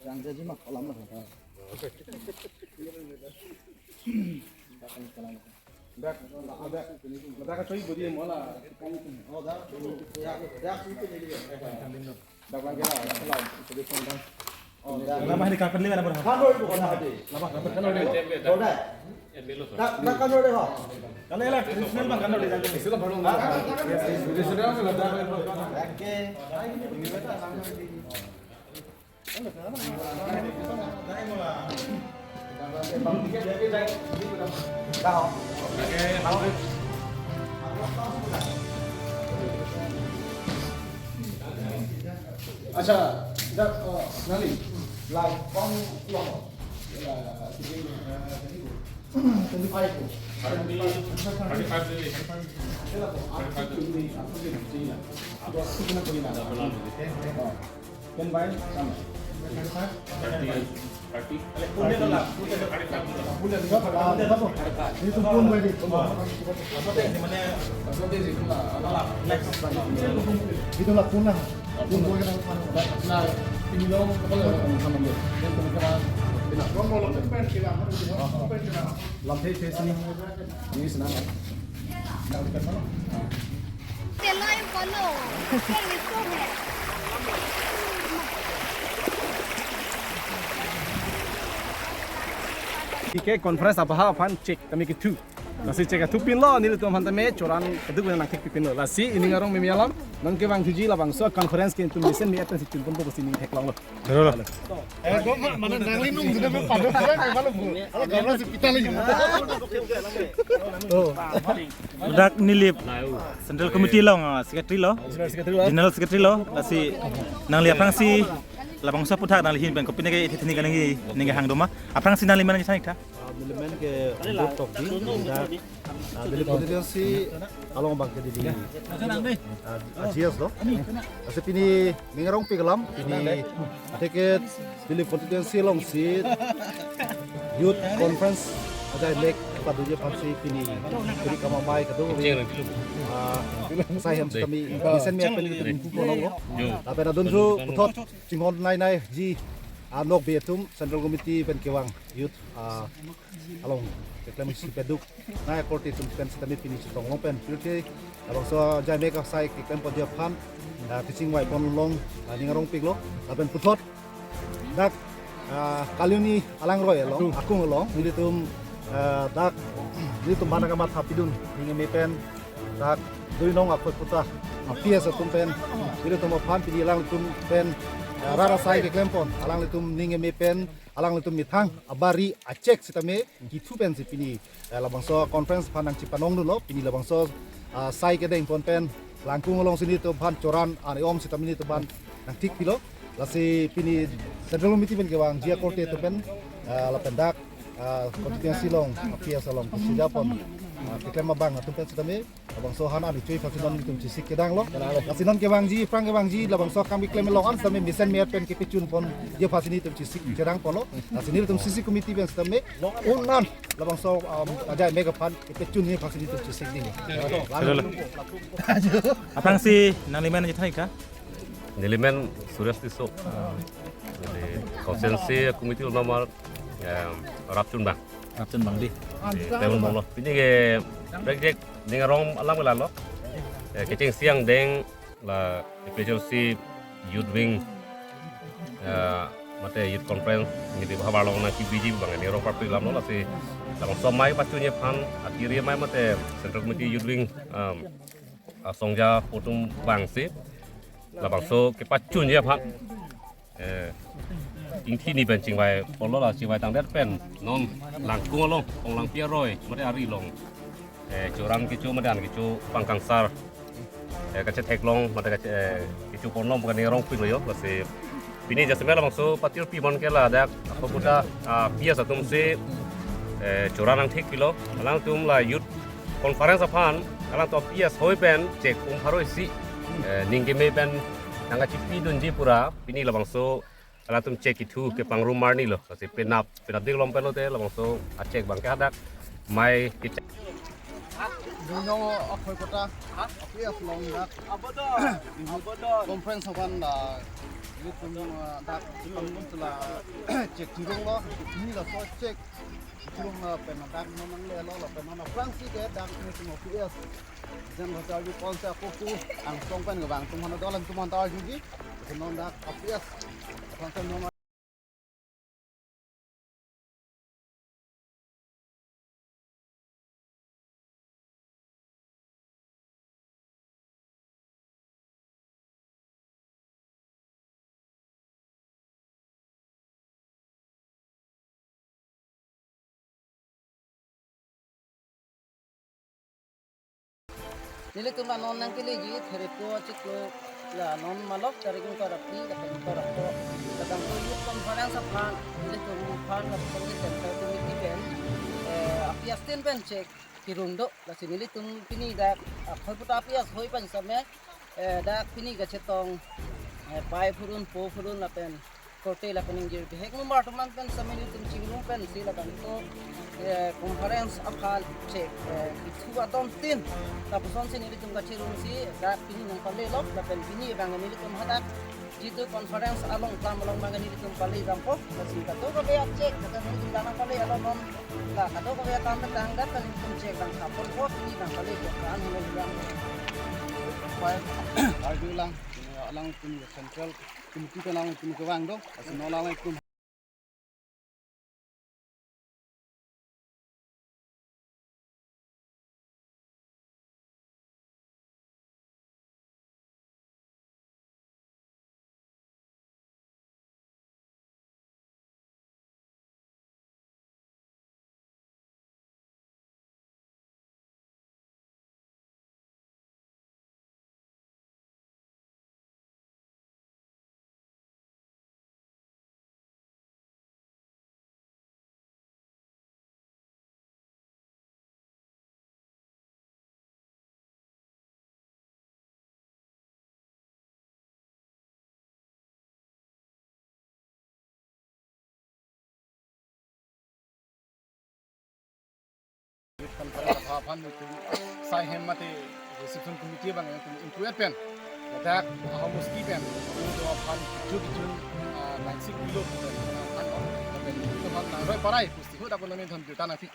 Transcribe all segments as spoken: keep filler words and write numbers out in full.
Yang jadi mah kolam lah. Dak, dak, dak kacoi bodi mola. Oh, dak, dak, dak itu jadi. Dak lagi lah, dak lah. Oh, dak. Lama ini kapan lima berapa? Kan dulu bukan hati. Lama kapan kan dulu? Oh, dak. Dak, dak kan dulu, ha. Kalau ya lah, tradisional bang kan dulu. Oke. Acha, dak, eh, nangli, la pon lo. Twenty-five. Thirty, thirty-five. Thirty-five. Ten by sama. Thirty, thirty. Itu pun by di. Itulah punah. Pun by kan. Nah, ini dong, kalau sama dia. Yang penting kan. Lampe face ni. Ini senang kan? Nggak dekat mana? Teloy polo. Teloy polo. T K conference abahak aphan chek tame kethu. Lasi chek kethu pinlo, nelitum aphan tame choran keduk nangthek pinlo. Lasi ining arong mimi alam, nangkevang thuji labangso conference ke itum mesen mi atan si chunpon po si ning theklonglo. Betul lah. Eh, gua mah mana nangli nung juga mau pada pulang ke malam bu. Kalau gambar si kita lagi. Oh. Dak neli Central Committee along, ah, Secretary lo. General Secretary lo. Lasi nangli aphrangsi labangso aputhak nangli ahin pen kopine ke ithi thini kaningje, ningje hang doma. Aphrangsi nangli mana nangchethan ik tha? Nelimen ke untuk tok di, dak, ah, Dili constituency along abang ke Dili, ah, G S lo. Lasi pini ning arongpik alam, pini athe ke Dili constituency alongsi youth conference ajai mek paduji aphansi pini pini kama mai kado, ah, sai hem kami mesen me pen itu pun lo. Lapen adun thu puthot chinghon nai nai ji, ah, nokbe atum Central Committee pen kevang youth, ah, along keklem isi peduk nai akorte atum pen sitame pini chetong long pen pirthe labangso ajai mek asai keklem ponji aphan, ah, kachingvai pon long, ah, ning arongpik lo. Lapen puthot dak, ah, Kalioni alangroi along, akung along, nelitum, ah, dak nelitum aphan kamatha pidun ning eme pen dak Doinong Akhoikuta a P S atum pen, nelitum aphan pini alanglitum pen, ah, rat asai keklem pon, alanglitum ning eme pen, alanglitum methang abari a-cheque sitame kithu pensi pini, eh, labangso conference aphan nangchepanong dunlo, pini labangso, ah, sai kedeng pon pen Langkung alongsi nelitum aphan choran an-e-om sitame nelitum aphan nangthik pilo. Lasi pini Central Committee pen kevangji akorte atum pen, ah, lapen dak, ah, constituency along, a P S along, sida pon, ah, keklem abang atum pen sitame labangso han an-e choi aphansi non nelitum chesik chedang lo. Lasi non kevangji, aphrang kevangji, labangso akam keklem along an sitame mesen me pen kepachun ponji aphansi nelitum chesik chedang pon lo. Lasi nelitum C C committee pen sitame un an labangso, um, ajai mek aphan kepachunji aphansi nelitum chesik ding. Aphrangsi nanglimen chethan ik tha? Nelimen Suresh Tisso. Jadi, constituency committee along nomor, em, rapchun abang. Rapchun abang di. Di, temun bang lo. Pini ke project ning arong alam ke lalo. Eh, kechengsi angdeng la A P H L C youth wing, eh, mate youth conference neli havar along nangkebiji abang ning arong parpik alam lo. Lasi labangso amei pachunji aphan, akiri amei mate Central Committee youth wing, em, asongja atum abangsi labangso kepachunji aphan, eh, ingthini pen chingvai pon lo. La chingvai tangdet pen non Langkung along, Konglangpi aroi mate ari along, eh, choran kecho mate an kecho pangkangsar, eh, kachetheklong mate kache, eh, kecho pon long pu ke ning arongpik lo yo. Lasi pini jasemet labangso patirpi mon ke ladak Akhoikuta, ah, P S atumsi, eh, choran nangthik pilo. Alangtum la youth conference aphan alangtum a P S hoi pen cheque kum pharo isi, eh, ning keme pen nangkachipi dunji pura pini labangso alangtum cheque kithu kepangrum arni lo. Lasi penap, penap dik lom pen lote labangso a-cheque abang ke hadak amei ke Doinong Akhoikuta a P S along dak conference aphan, ah, nelitum, ah, dak nelitum la cheque thurong lo, ni laso cheque thurong lapen dak non nanglelo lapen non aphrangsi ke dak nelitum a P S jen hotel ju konse ako ku angsong pen kevang atum aphan dolang atum aphan ta arjuji, non dak a P S aphan non Nelitum la non nangkeleji Therepo chiklo la non malok tarik ingkoi ra phli lapen ingkoi ra pho. Lapen youth conference aphan nelitum aphan lapen central committee pen, eh, a P S tin pen cheque kerung do. Lasi nelitum pini dak Akhoikuta a P S hoi pen sitame, eh, dak pini kachetong, eh, pai phurun, po phurun lapen korte lapen ingjir bihek number atum an pen sitame nelitum chingrum pensi labangso, eh, conference aphan cheque, eh, kithu atum tin. Lapusonsi nelitum kacherumsi dak pini nangpale lo lapen pini abang nelitum hadak jitu conference along kam along abang nelitum pale dampo. Lasi kadokave a-cheque, kata nelitum dak nangpale along non la kadokave akam pen tangdet kan nelitum cheque abang hapon po, pini abang pale po kan helo abang. Pai arju lang, alangtum central committee pen alangtum kevang do, lasi non alangtum Aphan itum sai hem mate reception committee abang itum include pen ladak ahok bosti pen itum aphan kejun kejun, ah, nangsik kilo pen aphan, lapen itum aphan nangroi parai pusi ahut ako nami thon juta nangpi.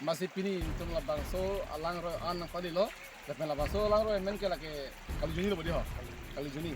Amatsi pini itum labangso alangroi an nangpalilo. Lapen labangso alangroi amen ke lake Kalijuni lo bodi ho. Kalijuni.